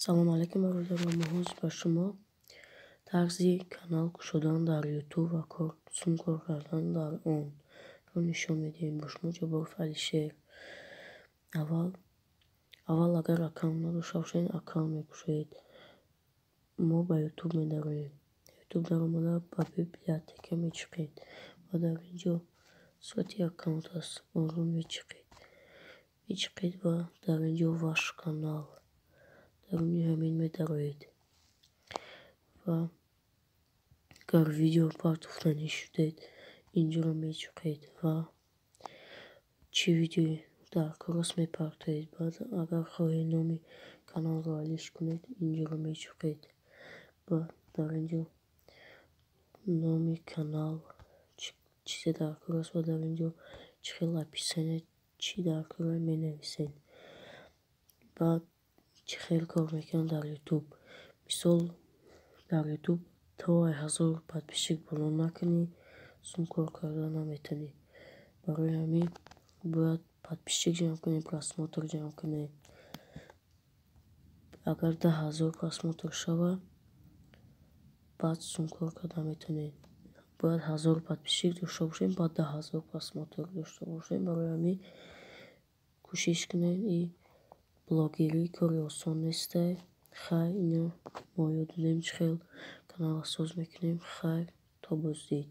Салом алейкум, бародарон! Мо ҳозир ба шумо тарзи канал кушодан дар Ютуб ва сум кор кардан дар онро нишон медиҳем. Бо шумо Ҷабборов Алишер. Аввал, агар аккаунт надошта бошед, аккаунт мекушоед. Мо ба Ютуб медароем. Ютуб даромада, ба библиотека мечиқед ва дар ин ҷо сурати аккаунт аст, онро мечиқед. Мечиқед ва дар ин ҷо «Ваш канал», даруни ҳамин медароед ва агар видео партофтанӣ шудед, инҷоро мечиқед ва чӣ видеое дар кор аст, мепартоед. Баъд, агар хоҳед номи каналро алиш кунед, инҷоро мечиқед ва дар ин ҷо номи канал, чизе дар кор аст ва дар ин ҷо чӣ хел описание, чӣ дар кора, менависед. Баъд чӣ хел кор мекунад дар Ютуб? Мисол, дар Ютуб то 1000 подписчик боло накунӣ, сум кор карда наметавонӣ. Барои ҳамин бояд подписчик ҷамъ кунӣ, просмотр ҷамъ кунӣ. Агар 10 000 просмотр шавад, баъд сум кор карда метавонӣ. Бояд 1000 подписчик дошта бошем, баъд 10 000 просмотр дошта бошем. Барои ҳамин кӯшиш кунед. И блогерӣ кори осон нестай. Хайр, ино мо ёд додем, чӣ хел каналро соз мекунем. Хайр, то боздид.